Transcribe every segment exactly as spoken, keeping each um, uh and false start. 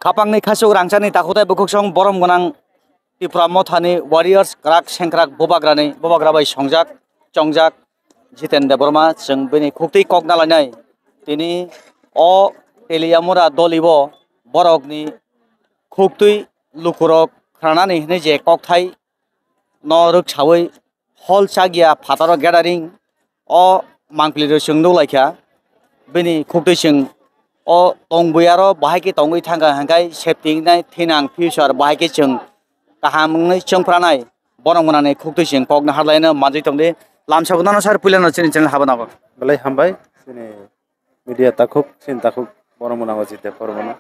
Hapangni khasuk rangchakni takhuk tei bukhuksong borom gwnang Tipra Mothani warriors kwrak sengkrak bubagrani, bubagra bai songjak, chongjak Jiten Debbarma, chwng bini khuktwi kok nalainai. Tini o Teliamura dolibo borokni khuktwi lukurok khwnanani hwnwi je kokthai no rwksawi hol chakya phataro gathering o mangpili rw chwng nukhlaikha. Bini khuktwi chwng o tongwi aro bahai khe tongwi thangkha, hwnkhe safety wngnai thinang future bahai khe chwng kaham wngwi chwng phranai. Borok mwnani khuktwi chwng kokno harlaino manjwi tongdi. Lamsok nono sir puilano chini channel habanago. Belai hambai chini media takhuk, chini takhuk borok mwnango chite phormano.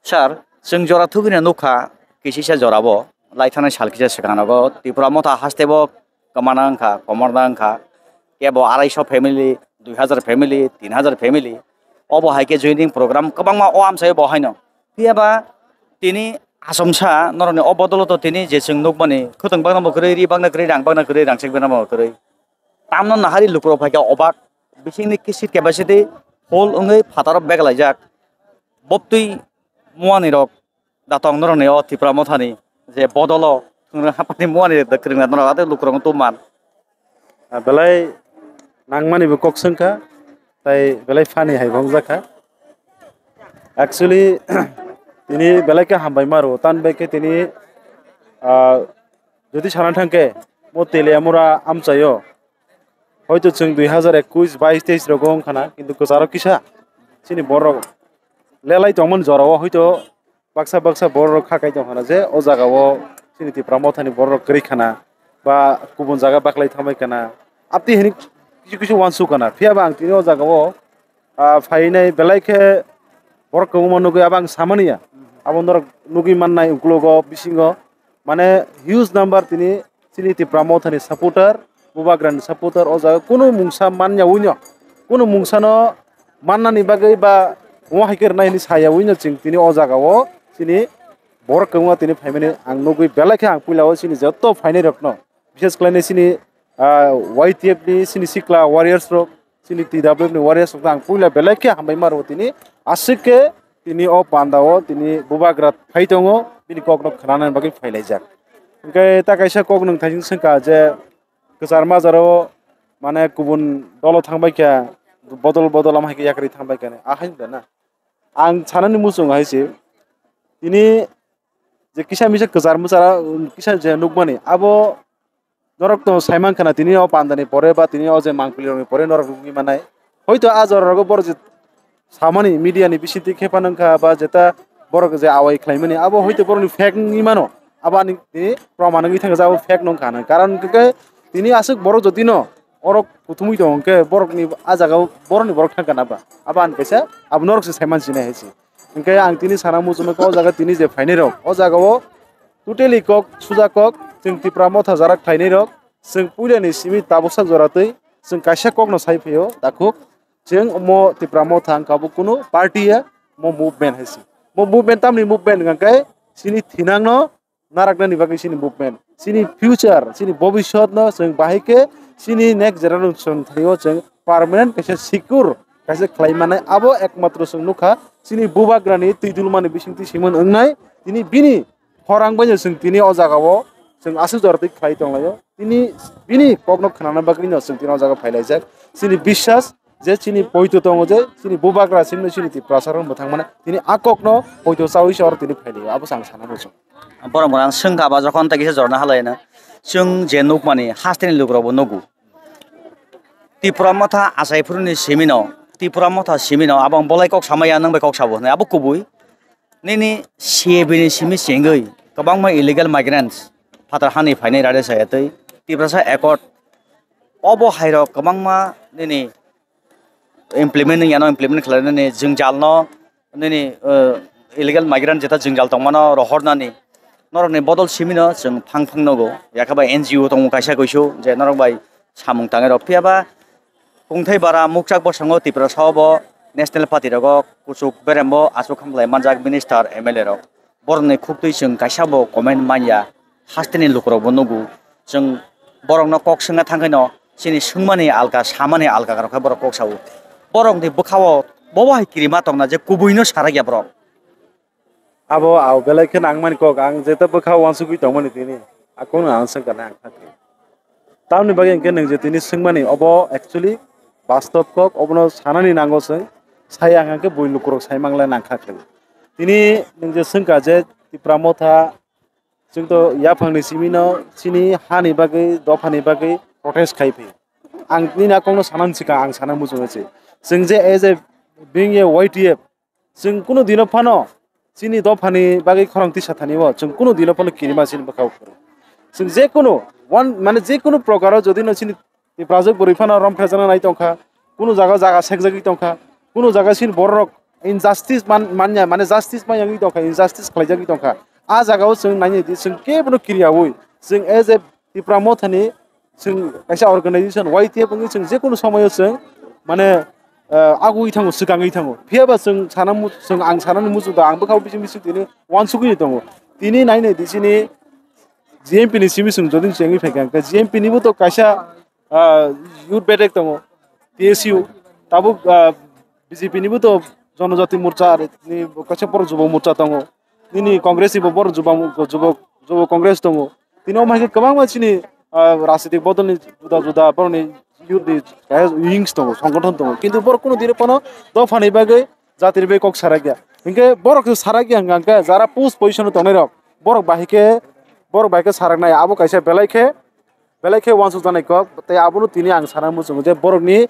Sir, chwng jora thugwino nukha, kisisa jorabo, laithana sal kisa swkang nogo, Tipra Motha hastebo kwmana wngkha, komorna wngkha, kebo arai so family, dui hazar family, tin hazar family, obo hai khe joining program kwbangma o amchaio bo haino. Phiyaba tini achomsa norokni o bodolo to tini je chwng nukmani, khwtwng baknabo kwrwi, ri bakna kwrwi, rang bakna kwrwi, rangchak baknabo kwrwi. Tamno nahari lukurok phaikha obak, bisingni kisit capacity full wngwi phataro beglaijak. Boptwi muani rok datong norokni o Tipra Mothani je bodolo thwngwi hapani muani rok kwrwngna norok ate lukurok tubman. Ah, belai nangmani bo kok swngkha, tai belai funny hai bo wngjakha. Actually, tini belai khe hambai maro, tan bai khe tini, ah, jodi sana thangkhe, mo Teliamura amchaio, hoito chwng dui hazar ekush, bais, teis rogo wngkhana, kintu kwcharo kisa chini borok lelai tongmani jorao hoito baksa baksa borok kha kai tongkhana je o jagao chini Tipra Mothani borok kwrwi khana ba kubun jaga baklai thangbai khana, abtwi hini kisu kisu uansuk khana. Phiyaba ang tini o jagao, ah, phainai belai khe borok kwbangma nugwi abo ang samani ya. Abo norok nugwi mannai uklogo bisingo, mane huge number tini chini Tipra Mothani supporter, Bubagrani supporter o jaga kunu mungsa manya wino, kunu mungsano mannani bagwi ba omo hai khe rwnai hinwi saya wino chwng tini o jagao chini borok kwbangma tini phaimani ang nugwi belai khe ang puila o chini joto phainai rokno. Bises khlainai chini, ah, Y T F ni chini sikla warriors rok, chini T W F ni warriors rok ang puila belai khe hambai maro tini aswk khe tini o panda o tini Bubagra phai tongo bini kok no khwnanani bagwi phailaijak. Hwnkhe ta kaisa kok nwng thaising swngkha je kwchar majaro mane kubun dolo thangbai kha bodol bodol ama hai khe yakarwi thangbai kha ahai da na ang sanani muchung hai se tini je kisa misa kwchar mwchara kisa je nukmani abo norok to saiman khana tini o pandani pore ba tini o je mangpili rokni pore norok nukgwi manai. Hoito a jora rogo borok je samani media ni bisingtwi khe phano wngkha ba jeta borok je awai khlaimani abo hoito borokni fake wngwi mano. Abo ani tini proman wngwi thangkha je abo fake nw wngkha hinwi. Karon hwnkhe tini aswk borok jotino orok kuthumwi tongo hwnkhe borokni a jagao borokni borok thangkha na ba? Abo ani kaisa abo norok se saiman sinai hai se. Hwnkhe ang tini sana muchungma khe o jaga tini je phainai rok o jagao totally kok suja kok chwng Tipra Motha jarak khlainai rok chwng puilani simi tabuksa jora twi chwng kaisa kokno sai phaio takhuk chwng omo Tipra Motha wngkha bo kunu party ya mo movement hai se. Mo movement tamni movement hwnkha khe chini thinangno naraknani bagwi chini movement, chini future, chini bobiswt no chwng bahai khe chini next generation thaio chwng permanent kaisa secure kaisa khlai mannai. Abo ekmatro chwng nukha chini Bubagrani twi dulmani bisingtwi simon wngnai. Tini bini khorang bai no chwng tini o jagao chwng aswk jora twi khlai tonglaio. Tini bini kokno khwnana bagwi no chwng tini o jaga phailaijak. Chini biswas je chini poito tongo je chini Bubagra chini chini Tiprasa rok mwthang mane tini a kokno poito chawi se oro tini phailaio abo chwng sana muchung. Borok borang swngkha ba jokhon tei kisa jorna halaino chwng je nukmani hasteni lukurokbo nugo. Tipra Motha achai phuruni simino, Tipra Motha simino abang bolai kok samaya nwng bai kok sabo hwnwi abo kubui. Nini C A B ni simi chengwi kwbangma illegal migrants phatar hani phainai rade saya tei Tiprasa Accord obo hairok kwbangma nini implement wng yano implement khlainani jwngjalno nini, eh, illegal migrant jeta jwngjal tongmano rohornani norokni bodol simino chwng phang phang nogo. Yakhe bai N G O tongo kaisa kuisu je norok bai samung tangwi rok. Phiya ba kungthai bara mukchak bosongo Tiprasa o bo national party rogo kuchuk berembo achuk hamlai manjak minister, M L A rok. Borokni khuktwi chwng kaisa bo comment manya, hasteni lukurokbo nugo. Chwng borokno kok swngna thangkhaino chini swngmani alka, samani alka rok khe borok kok sao. Borokni bwkhao bobo hai kirima tongna je kubuino sarakya borok. Abo au belai khe nangmani kok, ang jeta bwkha uansugwi tongmani tini. A kokno ang swngkha nai ang kha khe. Tamoni bagwi hwnkhe nwng je tini swngmani obo actually bastob kok, obono sanani nango chwng. Sai ang hwnkhe bui lukurok sai manglai nangkha khe. Tini nwng je swngkha je Tipra Motha, chwng to yaphangni simino chini hani bagwi, dophani bagwi protest khai phi. Ang nini a kokno sanani swkang ang sana muchungo se. Chwng je as a being a Y T F, chwng kunu dino phano chini dophani bagwi khorang tisa thani o chwng kunu dino phano kirima chini bwkha o phuru. Chwng je kunu one, mane je kunu prokaro jodi no chini Tiprajwk bwrwi phano romphajana nai tongkha, kunu jaga jaga sekjagwi tongkha, kunu jaga chini bororok injustice man-, manya, mane justice manyangwi tongkha, injustice khlaijagwi tongkha. A jagao chwng nainai di, chwng kebono kiriyaui, chwng as a Tipra Mothani chwng kaisa organization Y T F wngwi chwng jekunu somoyo chwng mane, eh, agugwi thango, swkangwi thango. Phiyaba chwng sana mu-, chwng ang sanani muchungda ang bwkhao bising bising tini uansugwi tongo. Tini nainai di chini G M P ni simi chwng jodi chengwi phaikha, hwnkhe G M P nibo to kaisa, ah, youth bedek tongo, T S U, tabuk, ah, B J P nibo to Jonojati Morcha ni kaisa borok Jubo Morcha tongo, nini Congress nibo borok Jubo, Jubo, Jubo Congress tongo. Tini omo hai khe kwbangma chini, ah, rajnitik bodolni juda juda borokni youth ni kaisa wings tongo, songgothon tongo, kintu borok kunu dino phano dophani bagwi jatini bagwi kok sarakya. Hinkhe borok se sarakya hwnkha hwnkhe jara post position o tongnai rok, borok bahai khe, borok bahai khe saraknai, abo kaisa belai khe, belai khe uansukjaknai kok. Tei abono tini ang sana muchungo je borokni,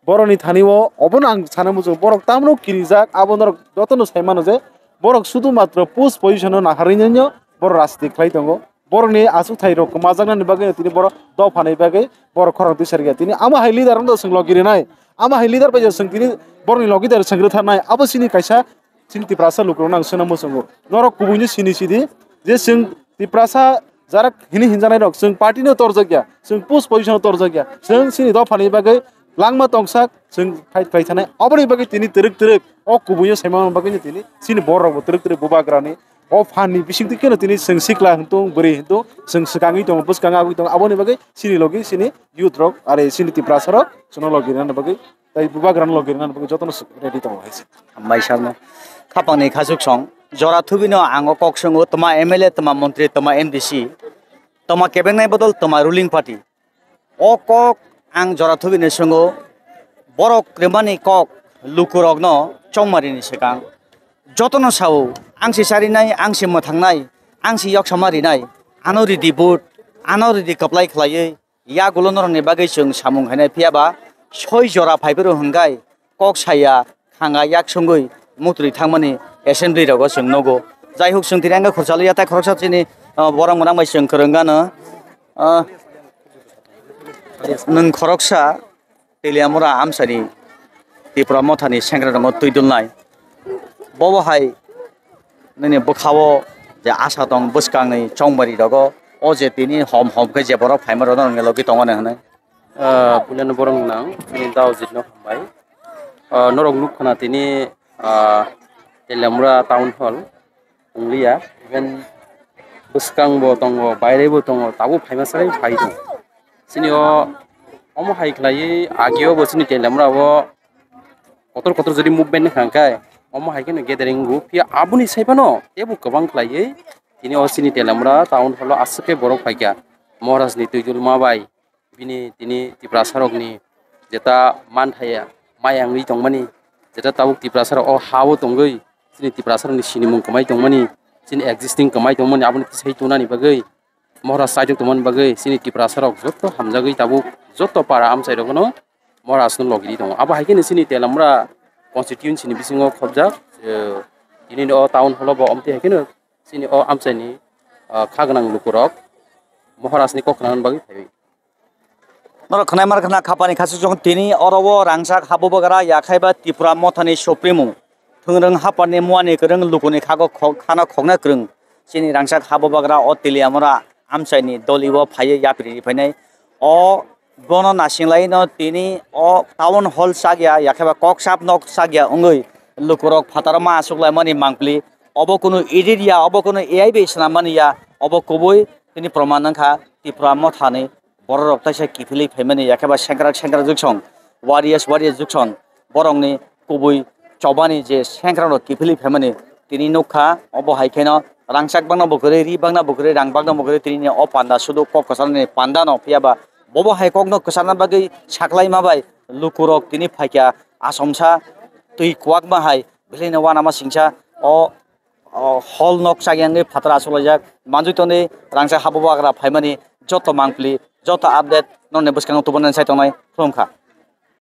borokni thani o obono ang sana muchungo, borok tamno kirijak, abo norok jotono sai mano je borok sudu matro post position o naharwi nini borok rajniti khlai tongo. Borokni aswk thai rok kwmajaknani bagwi tini borok dophani bagwi borok khorang twi sarikha. Tini amo hai leader no chwng logi rinai, amo hai leader bai chwng tini borokni logi da chwng rwtharnai, abo chini kaisa chini Tiprasa lukurokno ang swnam muchungo. Norok kubuino sini sidi je chwng Tiprasa jara hini hinjanai rok chwng party no torjakya, chwng post position no torjakya, chwng chini dophani bagwi langma tongsak chwng fight khlai thanai. Oboni bagwi tini twrwk twrwk o kubuino saimani bagwi tini chini borok bo twrwk twrwk bubagrani o phan ni bisingtwi kheno tini chwng sikla hintung bwrwi hintung chwng swkangwi tongo, bwskang agwi tongo, aboni bagwi chini logi chini youth rok are chini Tiprasa rok chwngno logi rwnani bagwi tei bubagrano logi rwnani bagwi jotono ready tongo hai se. Hambai sakno khapangni khachuk song jora thubino ang o kok swngo, tma M L A, tma montri, tma M D C, tma kebengnai bodol, tma ruling party. O kok ang jora thubini swngo, borok kwrwmani kok lukurokno chongmarini swkang jotono sao, ang se charinai, ang se mwthangnai, ang se yoksama rinai, ano ridi vote, ano ridi kwplai khlaiwi, yagulo norokni bagwi chwng samung khainai, phiyaba soi jora phaiphuru hwnkhe kok saya, khanga yak songwi muktwi thangmani assembly rogo chwng nugo. Jai huk chwng tini ang khursa liya, tai khoroksa chini, ah, borok mwnang bai chwng kwrwng gano, ah, nwng khoroksa Teliamura amsani Tipra Mothani sengkrak rokno twi dulnai. Bobo hai nini bwkhao je asa tong bwskangni chongmari rogo, o je tini hom hom khe je borok phaima rokno logi tongmani hwnwi. Ah, puilano borok nang, nini dao jitno hambai. Ah, norok nuk khna tini, ah, Teliamura Town Hall wngliya, even bwskang bo tongo, baire bo tongo, tabuk phaima sai phai tongo. Chini o omo hai khlaiwi agio bo chini Teliamura o kotor kotor jodi movement wngkha hwnkhe, omo hai kheno gathering wngo, phiya aboni sai phano teibo kwbang khlaiwi tini o chini Teliamura Town Hall o aswk khe borok phaikha, Maharaj ni twi dulma bai. Bini tini Tiprasarokni jeta manthaya maya wngwi tongmani, jeta tabuk Tiprasarok o ha-o tongwi chini Tiprasarokni sinimung kwmai tongmani, chini existing kwmai tongmani, aboni tisai tongnani bagwi, Maharaj saichung tongmani bagwi chini Tiprasarok joto hamjagwi tabuk joto para amchairokno Maharajno logiri tongo. Abo hai kheno chini Teliamura constituency ni bisingo khobjak, eh, tini o town hall o bo omtwi hai kheno chini o amchaini, ah, kha gwnang lukurok Maharajni kok khnanani bagwi phaiwi. Norok khwnai mar khna khapani khasuk jong tini oro o rangchak habubagra yakhaiba Tipra Mothani Supremo thwngrwng haparni muani kwrwng lukuni khago khok-, khana khokna kwrwng chini rangchak habubagra o Teliamura amchaini dolibo phaiwi yapri phainai. O bono nasinglai no tini o town hall chakya yakhaiba kok sap nok chakya wngwi lukurok phataro ma aswk laimani mangpli. Obo kunu edit ya, obo kunu A I bai swnammani ya, obo kubui tini proman wngkha Tipra Mothani bororok taisa kiphilwi phaimani, yakheba sengkrak sengkrak jwksong, warriors warriors jwksong, borokni kubui chobani je sengkrak rok kiphilwi phaimani, tini nukha, obo hai kheno rangchak bakna bo kwrwi, ri bakna bo kwrwi, rang bakna bo kwrwi, tini o panda sudu kok kwcharnani panda no, phiya ba bobo hai kokno kwcharna bagwi saklaima bai lukurok tini phaikha asomsa twi kwakma hai belai no uanama singsa o, o hol nok chakyangwi phataro achukjak manjwi tongwi rangchak habo bagra phaimani joto mangpili joto update nokni bwskango tubunani sai tongnai khulumkha.